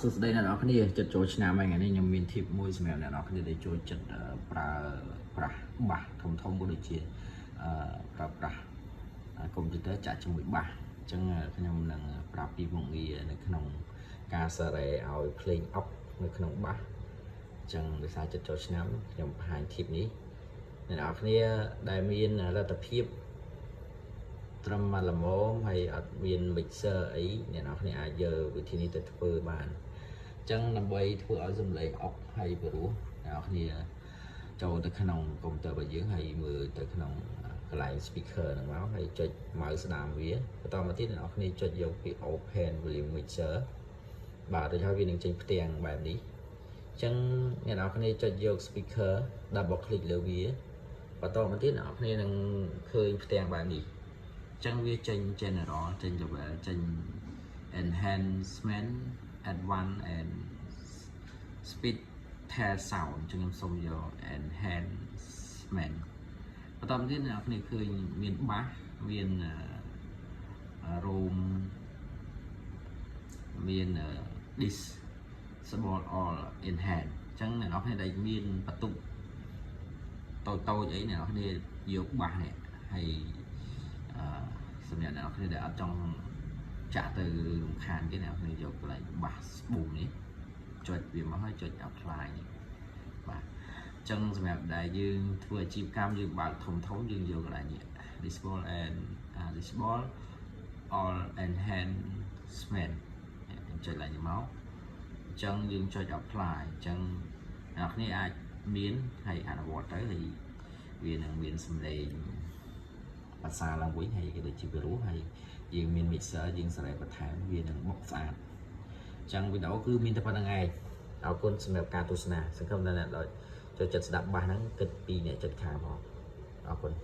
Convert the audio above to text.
សួស្តីអ្នកនរគ្នាចិត្តចូលឆ្នាំហើយថ្ងៃនេះខ្ញុំមាន tip មួយសម្រាប់អ្នកនរគ្នាដែលចូលចិត្តប្រើប្រាស់ bass ធំធំក៏ដូចជាប្រើប្រាស់កុំព្យូទ័រចាក់ជាមួយ bass អញ្ចឹងខ្ញុំនឹងប្រាប់ពីមុខងារនៅក្នុងការសារ៉េឲ្យភ្លេងអុកនៅក្នុង bass អញ្ចឹងដោយសារចិត្តចូលឆ្នាំខ្ញុំបង្ហាញ tip នេះអ្នកនរគ្នាដែលមានលទ្ធភាពត្រឹមមកល្មមហើយអត់មាន mixer អីអ្នកនរគ្នាអាចយកវិធីនេះទៅធ្វើបានអញ្ចឹងដើម្បីធ្វើឲ្យសំឡេងអុកហើយពិរោះអ្នកនរគ្នាចូលទៅក្នុងកុំព្យូទ័ររបស់យើងហើយមើលទៅក្នុងកន្លែង speaker ហ្នឹងមកហើយចុច mouse ស្ដាំវាបន្តមកទៀតអ្នកនរគ្នាចុចយកពី open volume mixer បាទរួចហើយវានឹងចេញផ្ទាំងបែបនេះអញ្ចឹងអ្នកនរគ្នាចុចយក speaker double click លើវាបន្តមកទៀតអ្នកនរគ្នានឹងឃើញផ្ទាំងបែបនេះអញ្ចឹងវាចេញ general ចេញ level ចេញ enhancement advanced and speed tail sound អញ្ចឹងខ្ញុំសូមយក enhancement បន្តមកទៀតអ្នកនរគ្នាឃើញមាន bass មាន room មាន disable all enhance អញ្ចឹងអ្នកនរគ្នាដែលមានបន្ទប់តូចតូចអីអ្នកនរគ្នាយក bass នេះហើយអឺសម្រាប់អ្នកនរគ្នាដែលអត់ចង់ចាក់ទៅរំខានគេអ្នកនរគ្នាយកកន្លែង bass boom នេះចុចវាមកហើយចុច apply នេះបាទអញ្ចឹងសម្រាប់ដែលយើងធ្វើអាជីវកម្មយើងបើកធំធំយើងយកកន្លែងនេះ disable and disable all enhancement ចុចឡើងនេះមកអញ្ចឹងយើងចុច apply អញ្ចឹងអ្នកគ្នាអាចមានហើយអនុវត្តទៅហើយវានឹងមានសំឡេងភាសាឡើងវិញហើយក៏ដូចជាពិរោះហើយយើងមាន mixer យើងសេរីបន្ថែមវានឹងបុកស្អាតអញ្ចឹងវីដេអូគឺមានតែប៉ុណ្្នឹងឯងអរគុណសម្រាប់ការទស្សនាសង្ឃឹមថាអ្នកដែលចូលចិត្តស្ដាប់ bass ហ្នឹងគិតពីអ្នកចិត្តខាងផងអរគុណ។